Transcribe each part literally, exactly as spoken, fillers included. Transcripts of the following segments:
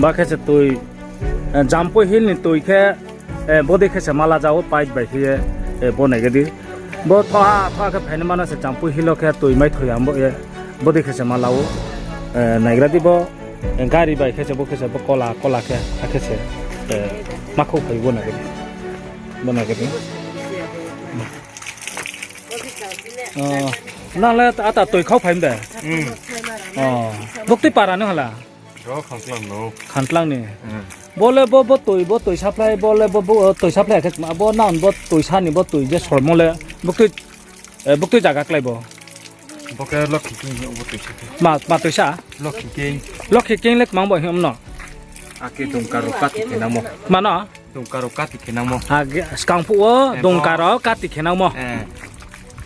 Ba khe se tui, eh, Jampui Hill ni tui khe, eh, bodei khe se mala jao, pipe bai khe ye, eh, bo nai gadi. Bo thoha, thoha khe phainaima no se Jampui Hill o khe tui mai thoi ya bo ye, bodei khe se mala o, eh, naigra di bo, eh, gari bai khe se bo khe se bo kola, kola khe, akhe se, eh, makhouh phai bo nai gadi. Bo nai gadi. Oh, nang le ata tui khau phai mde? Hmm. Oh, buktui para ni hala? Ro Khantlang no. Khantlang ni. Hmm. Bo le bo, bo tui, bo tui supply, bo le bo, bo, tui supply khe tma, bo nang bo tui sa ni bo tui je sormo le buktui, eh, buktui jaga klai bo. Bo khe Lokhi King hing bo tui sa khe. Ma, ma tui sa? Lokhi King. Lokhi King le kmang bo hing no. Ake Dongka ro kati khe nangmo. Kma no? Dongka ro kati khe nangmo. Ha, ge-, skang phuh wo, eh, Dongka ro kati khe nangmo. Eh.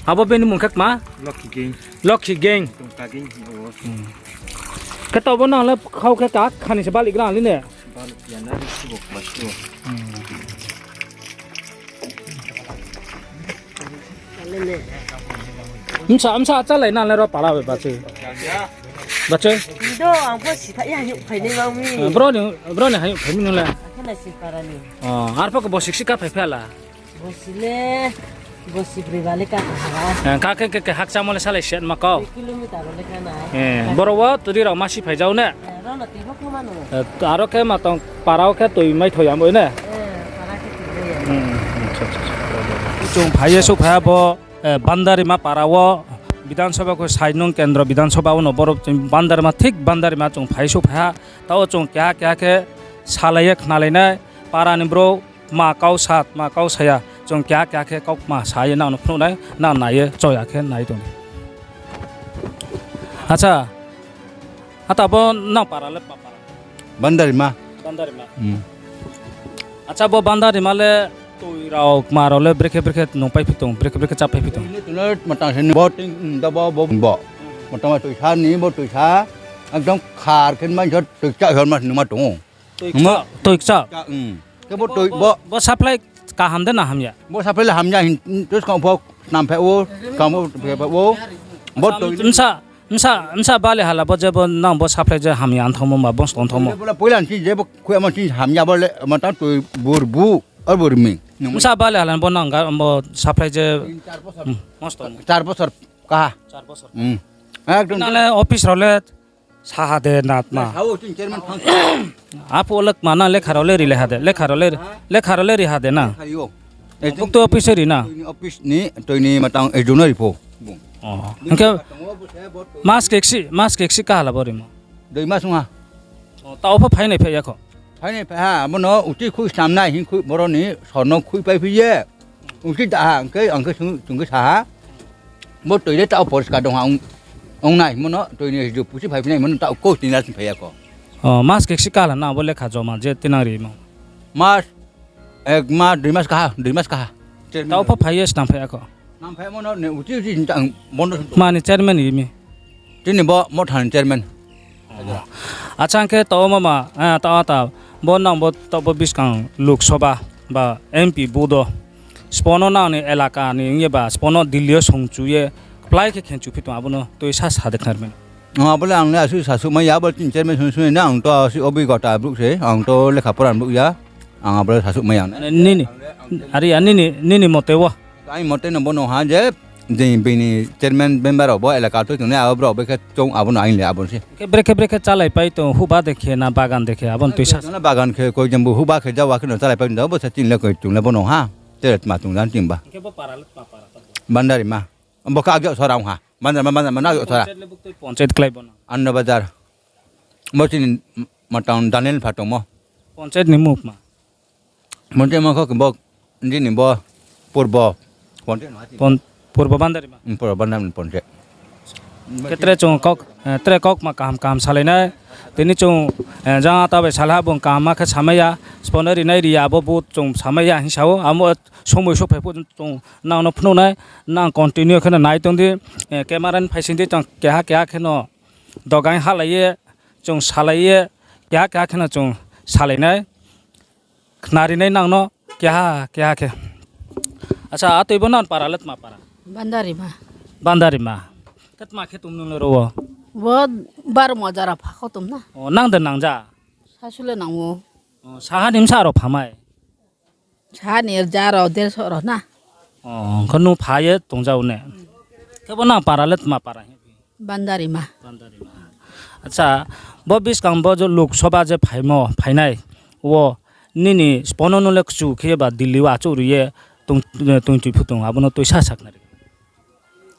Abo bini mung khe kma? Lokhi Gang. Lokhi Gang. Dongka Gang hing o. Hmm. Khe to bo nang le khau khe ka khani se balik gra li ne? Balik ya na ri si bo kma si o. Hmm. Msa, msa chálai na le ro para bai bachoi. Bachoi? Ndo, ang pho si tha ya, hayuh phai nai ma mi. Eh, bro ni, bro ni hayuh phai mi nung le. Akhana si para ni. Oh, arphuh khe bo siksi ka phai phi la. Bo si le, bo si broi ba le ka ha. Eh, ka khe, khe, khe hakchamo le salai set ma kau. Kilometer le ka na. Eh, boro wo tudi rao ma si phai jao ne. Eh, ro no tei bo kho ma no. Eh, aro khe ma tong para wo khe tui mai thoi ya mo ne. Eh, para khe tui mai ya. Hmm, acha, acha, acha. Chung phai ye souhphai ha bo, eh, Bandarima para wo, Bidhan Sabha kho sai nung kendro Bidhan Sabha wo no boro chung Bandarima, thik Bandarima chung phai souhphai ha. Tao chung keha keha khe salai ye khnalai nai, para ni brouh, tma kau sa, tma kau sa ya, chung keha keha khe kaukma sa ye nang no phnuh nai, nang nai ye choya khe nai tong di. Acha, ata bo nang para le tma para? Bandarima. Bandarima. Hmm. Acha, bo Bandarima le tui rao, kma rao le brekhe brekhe nung pai phi tong, brekhe brekhe chá pai phi tong? Ini tuno matang se bo ting, da bo, bo, bo. Matang ma tui sa ni, bo tui sa. Ekdom khar khe ma jhot tui chá hor ma nung ma tong ou. Tui kcha, tui kcha. Khe bo tui bo, bo supply kaham de na hamya? Bo supply le hamya hin, tui skang pho snam phe wo, skang pho phe wo. Bo tui msa, msa, msa bali hala bo je bo nang bo supply je hamya ang thangmo ma bo stong thangmo. Bo le poila ni si je bo khui ama si hamya bo le, ma tang tui bur bu, ar bur mi. Msa bali hala bo nang ga bo supply je, hmm, mo stong. Char bosor kaha. Char bosor. Hmm. Ekdom. Nang le office rao le saha de na tma. Sao, chini chairman phang. Aphuh le kma na lekha rao le ri le ha de. Lekha rao le, lekha rao le ri ha de na. Lekha ri ou. Bukto office ri na. Tui ni office ni, tui ni matang ejuno ri pho. Oh. Hing khe mas keksi, mas keksi kaha la bo rimo? Dui mas ong ha. Oh, tao pho phainai phai ya kho. Phainai phai ha, bono uchi khui snam nai hing khui boro ni sorno khui pai phi ye. Uchi da ha, ang khe, ang khe sung, sung khe sa ha. Bo tui le tao poriskar dong ha, ong, ong nai, mono tui ni ju pusi phai phi nai, mono tao ko tini la sing phai ya kho. Oh, mas keksi kaha la na, bo lekha joma je tinang rimo. Mas, ek mas, dui mas kaha, dui mas kaha. Tao pho phai ye snam phai ya kho. Snam phai mono ne uchi uchi tang bondo. Mani chairman ri mi? Tini bo motha ni chairman. Oh. Acha, ang khe tao mama, eh, tao ta, bo nang bo tao bo buskang Lok Sabha ba M P budo. Spono nang ni elaka ni ong ye ba, spono Delhi yo songchu ye, kplái khe khenchu phi tong abo no, tui sa sa de khnar mi. Abo le ang le asuh sasuh mai ya, abo le chini chairman sung sung na, ang to asuh obigota brouh se, ang to lekha pora ni brouh ya, ang abo le sasuh mai ya. Nini, ari ya, nini, nini mote wo? Aini mote no bono ha je, je bini chairman member rao bo elaka tui tongnai abo brao bai khe chung abo no aini le abo se. Khe brekhe brekhe chálai pai tong, huhba de khe na bagan de khe, abo no tui sa. Bagan khe koi jang bo huhba khe jawa khe no chálai pai tong, bo se chini le koi chung le bono ha. Tere tma tong jan chini ba. Khe bo para le tma para ta bo? Bandarima. Bo khe agya sora ong ha. Bandarima, Bandarima na agya sora. Panchayat le buktui panchayat klái bono? Ananda Bazar. Bo chini matang Daniel pha tongmo. Panchayat ni mung tma? Panchayat mung kho bo, nini bo, Purbo. Panchayat no ha chini. Pon-, Purbo Bandarima? Hmm, Purbo Bandarima panchayat. Khe tre chung kok, eh, tre kok ma kaham kaham salai nai. Tini chung, eh, jang ata bai salai ha bung kaham ma khe samai ya. Spono ri nai ri ya abo bo chung samai ya hing sa ou. Amo somoi souhphai phuh chung nang no phnuh nai, nang continue khe no nai tong di, eh, camera ni phaising di chung keha keha khe no dogaing halai ye, chung salai ye, keha keha khe no chung salai nai, khnari nai nang no keha keha khe. Acha, atoi bo nang para le tma para? Bandarima. Bandarima. Khe tma khe tong nung le ro wo? Bo Baromajara pha kho tong na. O, nang de nang ja? Asuh le nang ou. O, saha ni bsa rao phamai? Saha ni rza rao derso rao na. O, khe nung pha ye tongja ou ne? Khe bo nang para le tma para hing phi? Bandarima. Bandarima. Acha, bo buskang bo je Lok Sabha je phaimo, phainai, wo nini spono nung le kchu khe ba Delhi wo achouh ri ye tong, tongtui phu tong, abo no tuisa sakhnari.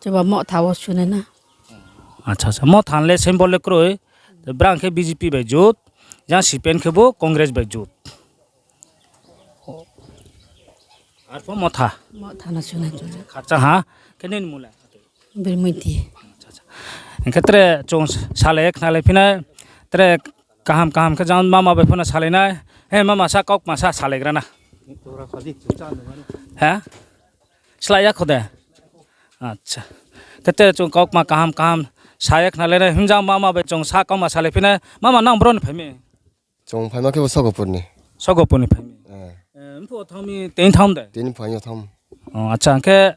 Chaba Motha wo sunai na. Acha, acha. Motha le symbol le kroi. Brang khe B J P bai jut, jang C P M khe bo Congress bai jut. Arpho Motha. Motha no sunai chung. Khakchang ha, khe nini mung le? Birmoti. Acha, acha. Hing khe tre chung salai ye khnalai phi nai, tre kaham kaham khe jang mama bai pho no salai nai. He mama, sa kaukma sa salaigra na. He? Slái ya kho de? Acha. Khe tre chung kaukma kaham kaham sa ye khnalai nai, himjang mama bai chung sa kaukma salai phi nai. Mama, nang bro ni phai mi? Chung phaima khe bo Sogopur ni. Sogopur ni phai mi? Eh. Eh, mphuh wo thanng mi, tini thanng de? Tini phaing yo thanng. O, acha, hing khe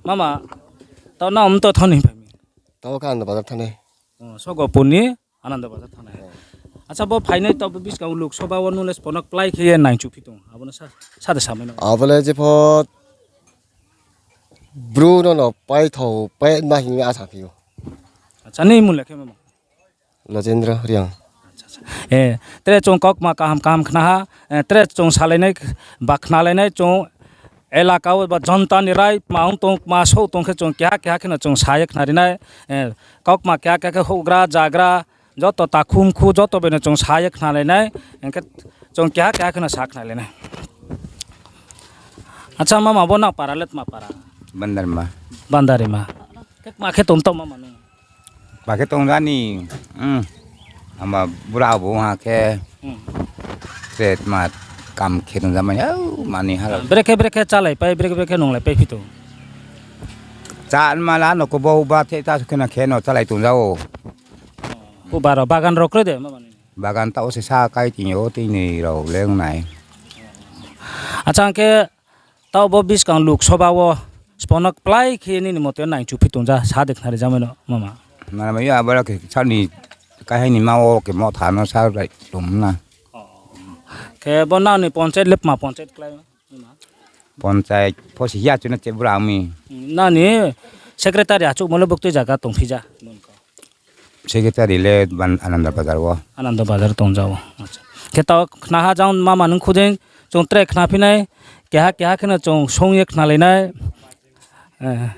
mama, taoh nang mto thanng ni phai mi? Taoh khe Ananda Bazar thanng nai. O, Sogopur ni Ananda Bazar thanng nai. Acha, bo phainai taoh bo buskang Lok Sabha wo nung le spono kplái khe ye naichu phi tong, abo no sa, sa de samai no. Abo le jepho Bru no no paithao pai ma hing ye asa phi ou. Acha, nini mung le khe mama? Lojendra Reang. Acha, acha. Eh, tre chung kaukma kaham kaham khna ha, eh, tre chung salai nai, ba khnalai nai chung elaka wo ba jonta ni rai, tma ong tong, tma souh tong khe chung keha keha khe no chung sa ye khnari nai, eh, kaukma keha keha khe houhgra, zagra, joto takhu mkhu, joto bai no chung sa ye khnalai nai, hing khe chung keha keha khe no sa khnalai nai. Acha mama, bo nang para le tma para? Bandarima. Bandarima. Khe tma khe tong taoh mama nung? Ba khe tong ja ni, hmm, ama bura bo ha khe, hmm, tre tma kam khe tong ja mai, au, mani ha rao. Brekhe brekhe chálai pai, brekhe brekhe nunglai pai phi tong? Chá ma la no ko bo ba the ta khe no khe no chálai tong ja ou. Bo ba rao bagan rao kroi de mama ni? Bagan taoh se sa kai tini yo tini rao le ong nai. Acha, hing khe taoh bo buskang Lok Sabha wo spono kplái khe nini mote naichu phi tong ja, sa de khnari ja mai no mama? Nana mai ya, abo le khe sa ni kaihai ni ma wo khe Motha no sa rai tong na. Khe bo nang ni panchayat le tma panchayat klái? Panchayat pho si ya chu na che bura mi. Nang ni secretary achouhmo le buktui zaga tong phi ja? Secretary le Ananda Bazar wo. Ananda Bazar tong ja ou. Acha. Khe taoh khna ha jang mama nung khu dei, chung tre khna phi nai, keha keha khe no chung song ye khnalai nai. Eh,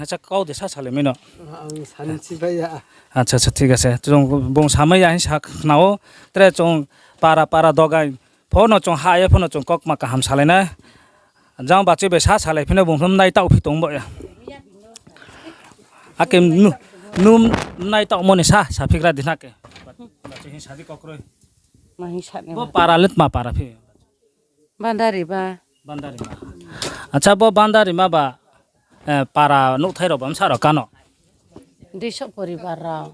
acha, kau de sa salai mai no. Acha, acha, thik ase. Chung bung samai ya hing sa khna ou. Tre chung para para dogai pho no chung ha ye pho no chung kaukma kaham salai nai. Jang bachoi bai sa salai phi nai, bung mnai taoh phi tong bo ya. Ake nu, nu mnai taohmo ni sa, saphigra di na khe. Bachoi hing sa di kau kroi. Bo para le tma para phi? Bandari ba. Bandari ba. Acha, bo Bandarima ba, eh, para nouhthai rao ba bsa rao kano? Duiso poribar rao.